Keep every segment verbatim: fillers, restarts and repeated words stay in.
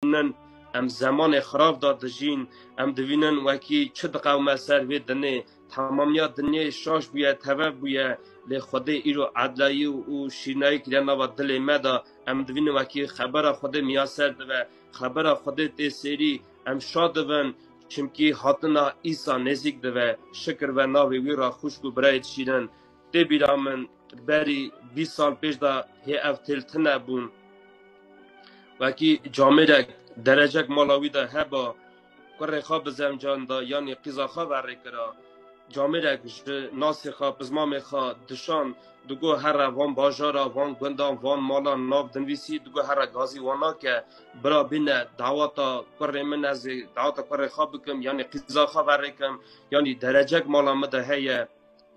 dibînin em zemanê xirab de dijîn, em dibînin wekî çi diqewime ser vê dinê. Temamiya dinyê şaş bûye, tevef bûye, lê Xwedê îro edlayî û şîrnayî kiriye nava dilê me de. Em dibînin wekî xebera Xwedê miyaser dibe, xebera Xwedê tê sêrî, em şa dibin, çimkî hatina Îsa nêzîk dibe. Şikir ve navê wî re xwişk û birayê şîrin. Tê bîra min berî bîst sal pêş de hê ev têl tine bûn. Wekî camêrek derecek mala wî de heba, kurê xwe bi zencan de, yanî qîza xwe verê kira. Camêrek ji nasê xwe, pizmamê xwe dişan, digo here van bajara, van gundan, van malan nav dinvîsî, digo here gazî wan nake, bira bîne dawata kurê min, ez ê dawata kurê xwe bikim, yanî qîza xwe verê kim, yanî derecek mala min de heye.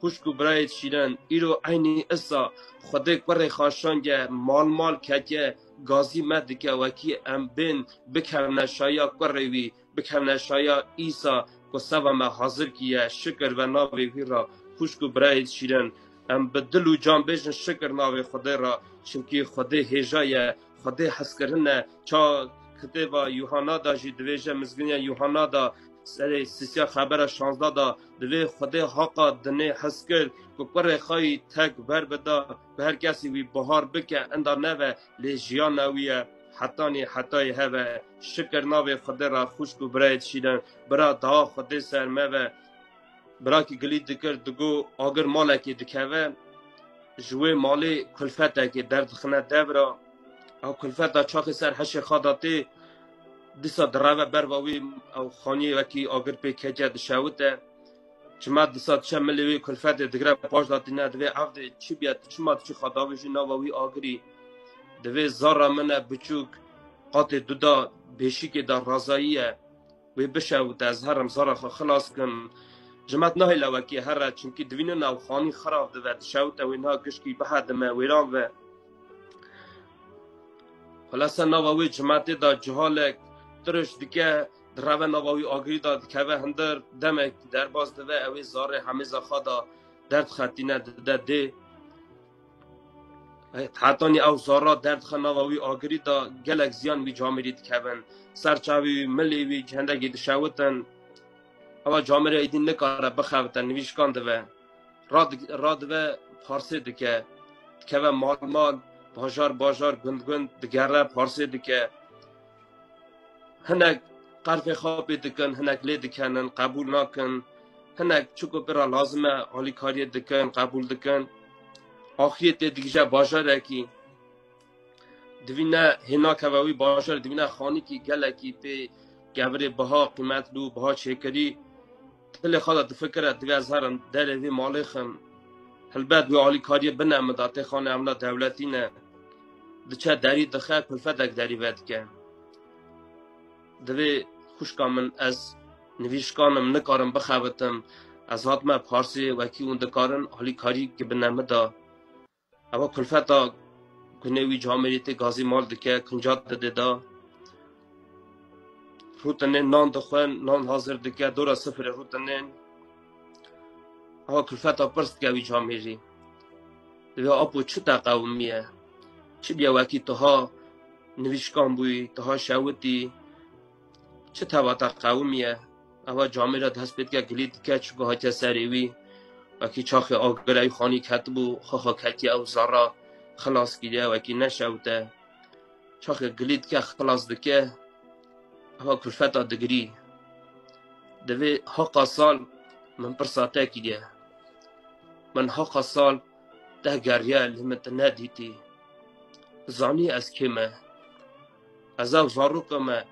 Xwişk û birayê şîrin, îro eynî isa Xwedê kurê xwe şange, mal mal keke, gazî me dike, wekî em bên bikevne şaya kurê wî, bikevne şaya Îsa ku seva me hazir kiye. Şikir ve navê wî re, xwişk û birayê şîrin. Em bi dil û can bêjin şikir navê Xwedê re, çimkî Xwedê hêja ye, Xwedê hezkirin e. Ça kitêba Yuhanna de jî divêje, Mizginiya Yuhanna de, serê sisiya xebera şanzda de, divê Xwedê haqa dinê hez kir ku kurê xwe yî tek ber bida, ku her kesî wî bahar bike, inda neve, lê jiyana wî ye hetanî hetayê heve. Şikir navê Xwedê re, xwişk û birayê şîrin. Bira daha Xwedê ser me ve. Birakî gilî dikir, digo agir malekê dikeve, ji wê malê kulfetekê derdixine devra. Ew kulfeta çaxê ser heşê xwe de tê, dîsa direve ber va wî, ew xaniyê wekî agir pê keke dişewite. Çima dîsa diçe milê wî kulfetê digire paş de tîne, divê ev dê çi biye, tu çima diçî xwe davêjî nava wî agirî? Divê zara min e biçûk, qatê du da bêşikê de razayî ye. Wê bişewite, ez herim zara xwe xilas kim. Cimet nahêle wekî here, çimkî divînin ew xanî xirab dibe, dişewite wê niha gişkî bihedime, wêran ve. Xulasa nava wê cimetê de cihalek tiriş dike, direve nava wî agirî de dikeve hindir, demek derbas dibe, ew ê zarê hemêza xwe de derdixetîne dide dê. Hetanî ew zara derdixe nava wî agirî de gelek ziyan wî camêrî dikevin. Ser çavê wî, milê wî, hendekî dişewitin. Ewa camêrê êdî nikare bixevite, nivîşkan dive. Rad-, radive parsê dike. Dikeve mal mal, bajar bajar, gund gund digere, parsê dike. Hinek qerfê xwe pê dikin, hinek lê dikenin, qebûl nakin. Hinek çi ku pê re lazim e, alîkariyê dikin, qebûl dikin. Axirê tê digije bajarekî. Divîne hê nakeve wî bajar, divîne xanîkî gelekî pê kevirê biha, qîmetlû, biha çêkirî. Dilê xwe de difikire, divê ez herim derê vê malê xim. Helbet wê alîkariyê bine min de, tê xanê ewna dewletî ne. Diçe derî dixe, kulfetek derî vedike. Divê xwişka min, ez nivîşkan im, nikarim bixebitim. Ez hatime parsê, wekî hûn dikarin alîkarî gibine min de. Ewa kulfeta gunê wî camêrî tê gazî mal dike, kinca dide da. Rûtinên nan dixwin, nan hazir dike, dora sifirê rûtinên. Ewa kulfeta pirs dike wî camêrî. Divê apo çi te qewimiye? Çi biye wekî tu ha nivîşkan bûyî, tu ha şewitî? Çi teva te qewimiye? Ewa camêra dest pê dike, gilî dike, çi ku hatiye serê wî. Wekî çaxê agir ew xanî ketibû, xwe xwe ketiye ew zara, xilas kiriye, wekî neşewite. Çaxê gilî dike, xilas dike, ewa kulfeta digirî. Divê haqa sal min pirsa te kiriye. Min haqa sal te geriye, lê min te nedîtî. Zanî ez kê me? Ez ew zaroka me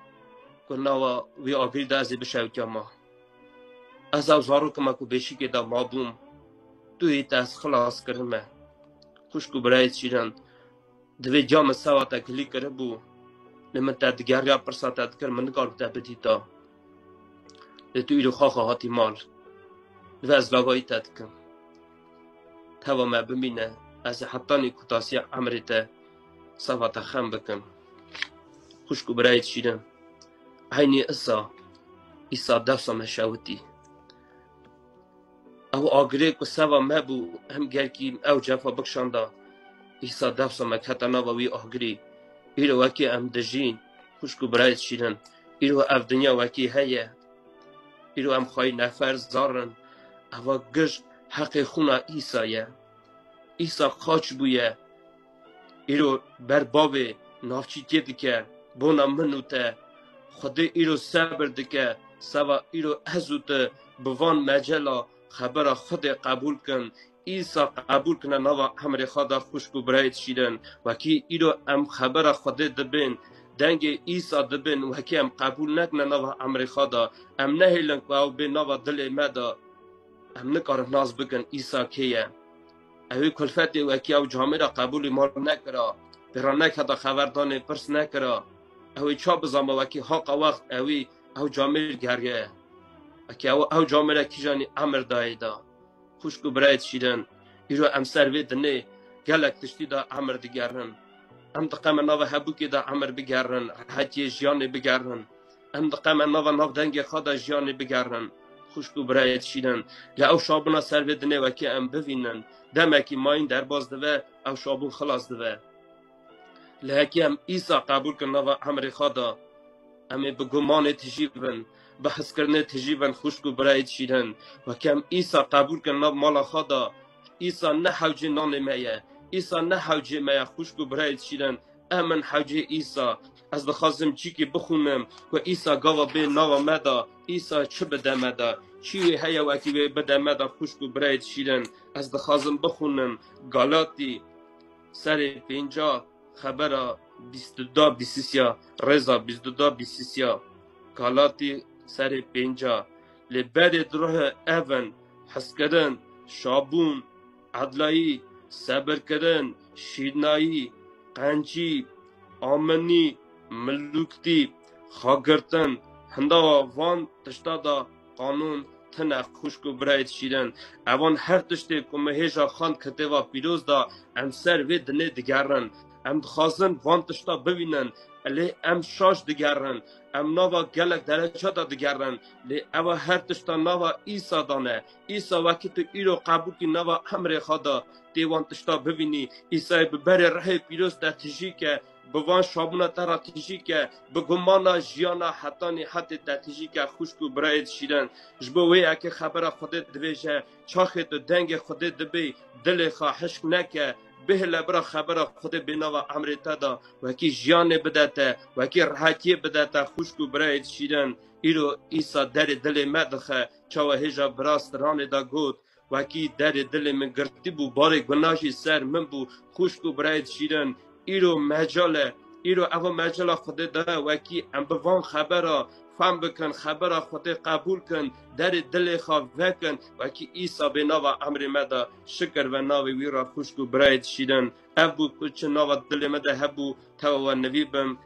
ku nava wî agirî de ez ê bişewitiyama. Ez ew zaroka me ku bêşikê de mabûm. Tu yê te ez xilas kirime. Xwişk û birayê şîrin, divê giya min seva te gilî kiribû. Lê min te digeriya pirsa te dikir, min nikar bi te bidîta. Lê tu îro xaxa hatî mal. Divê ez lavayî te dikim. Teva me bimîne, ez ê hetanî kutasiya emrê te seva te xem bikim. Xwişk û birayê şîrin. Eynî isa, îsa dewsa me şewitî. Ew agirê ku seva me bû, em gelkî ew cefa bikşanda, îsa dewsa me kete nava wî agirî. Îro wekî em dijîn, Xwişk û birayê şîrin, îro ev dinya wekî heye. Îro em xwayî nefer zarin. Eva giş heqê xûna Îsa ye. Îsa qaç bûye. Îro ber bavê navçî tê dike, bona min û te. Xwedê îro sebir dike, seba îro ez û tu bi van mecela xebera Xwedê qebûl kin. Îsa qebûl kine nava emrê xwe de, xwişk û birayê şîrin. Wekî îro em xebera Xwedê dibên, dengê Îsa dibên, wekî em qebûl nekine nava emrê xwe de, em nehêlin ku ew bê nava dilê me de, em nikarin nas bikin Îsa kê ye. Ew ê kulfetê wekî ew camêra qebûlî mal nekira, pêra neketa xeberdanê pirs nekira. Ew ê ça bizanbe wekî haqa wext ewî ew camêr geriye. Wekî ew, ew camêra kîjanî emir dayê da. Xwişk û birayê şîrin, îro em ser vê dinê gelek tiştî de emir digerin. Em diqeme nava hebûkê de emir bigerin, rehetiyê jiyanê bigerin. Em diqeme nava nav dengê xwe de jiyanê bigerin. Xwişk û birayê şîrin, lê ew şabûna ser vê dinê wekî em bivînin, demekî mayîn derbas dibe, ew şabûn xilas dibe. Lê hekî em Îsa qebûl kin nava emrê xwe de, em ê bi gumanê tijî bin, bi hezkirinê tijî bin, xwişk û birayê şîrin. Wekî em Îsa qebûl kin nav mala xwe de, Îsa ne hewcê nanê me ye, Îsa ne hewcê me ye, xwişk û birayê şîrin. Em in hewcê Îsa. Ez dixwazim çîkî bixwînim ku Îsa gava bê nava me de, Îsa çi bide me de, çi wê heye wekî wê bide me de, xwişk û birayê şîrin. Ez dixwazim bixwînim Galatî serê pênca, xebera bîst û du bîst û sê, rêza bîst û du bîst û sê. Galatî serê pênca. Lê berê di ruhê ev in: hezkirin, şabûn, edlayî, sebirkirin, şîrnayî, qencî, aminî, milûktî, xagirtin. Hindawa van tişta de qanûn tine, xwişk û birayê şîrin. Evan her tiştê ku me hêja xwend kitêba pîroz de, em ser vê dinê digerin. Em dixwazin van tişta bibînin, lê em şaş digerin. Em nava gelek dereca de digerin, lê ewa her tişta nava Îsa de ne. Îsa wekî tu îro qebûl kî nava emrê xwe de, tê wan tişta bibînî. Îsayê bi berê rihê pîroz te tijî ke, bi van şabûna te re tijî ke, bi gumana jiyana hetanî hetê te tijî ke, xwişk û birayê şîrin. Ji bo wê yekê xebera Xwedê divêje, çaxê tu dengê Xwedê dibê, dilê xwe hişk neke, bihêle bira xebera Xwedê bê nava emrê te de, wekî jiyanê bide te, wekî rehetiyê bide te, xwişk û birayê şîrin. Îro Îsa derê dilê me dixe, çawa hêja bira stranê de got, wekî derê dilê min girtî bû, barê guna jî ser min bû, xwişk û birayê şîrin. Îro mecal e, îro eva mecala Xwedê de, wekî em bi van xebera fam bikin, xebera Xwedê qebûl kin, derê dilê xwe vekin, wekî Îsa bê nava emrê me de, şikir ve navê wî re, xwişk û birayê şîrin. Ev bû ku çi nava dilê me de hebû, tewa we nivî bim.